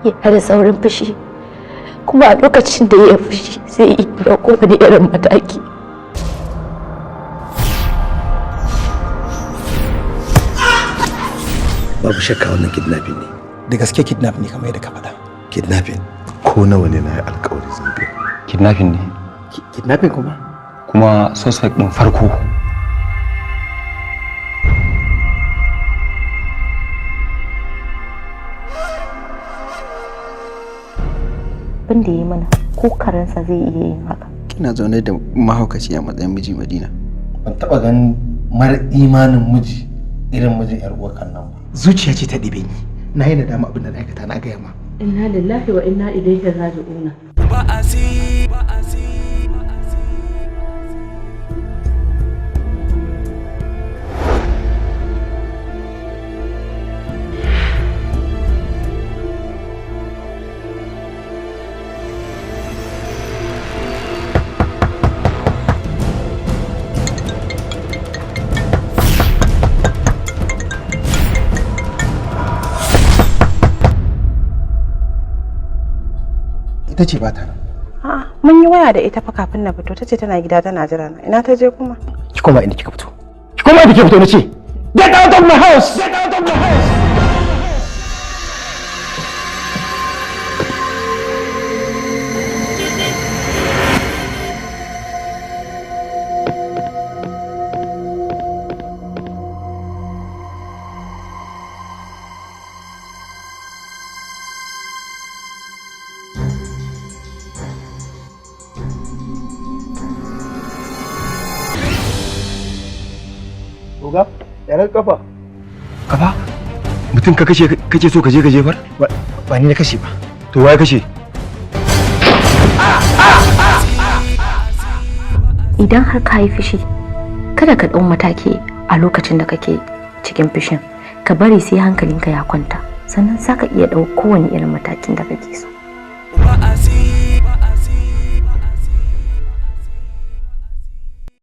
Yana da saurin fushi. Kuma a lokacin da ya fushi sai ya ɗauko wani irin mataki. Babu shakka wannan kidnapping ne. Da gaske kidnap ne kamar yadda ka faɗa. Kidnapping ko nawa ne na yi alkawari zan biya. Kidnapping ne. Kidnapping kuma? Kuma suspect ɗin farko. Abin da ya yi mana ko karensa zai iya yin haka. Kina zaune da mahaukaci a matsayin miji, Madina. Ban taɓa ganin mara imanin miji irin mijin 'yar uwarkan nan ba. Zuciya ce ta ɗibe ni. Na yi nadama abin da na aikata, na gaya ma. Inna lillahi wa inna ilaihi raji'una. Ita ce ba ta nan. A'a, mun yi waya da ita fa kafin na fito, tace tana gida tana jira na. Ina ta je kuma? Ki koma inda kika fito. Ki koma inda kika fito nace. Get out of my house! Get out of my house! Oga, yanar kafa. Kafa? Mutum ka kashe kake so ka je ka jefar? Ba ni na kashe ba. To waye kashe? Idan har ka yi fushi, kada ka ɗau mataki a lokacin da kake cikin fushin. Ka bari sai hankalinka ya kwanta, sannan za ka iya ɗau kowane irin matakin da kake so.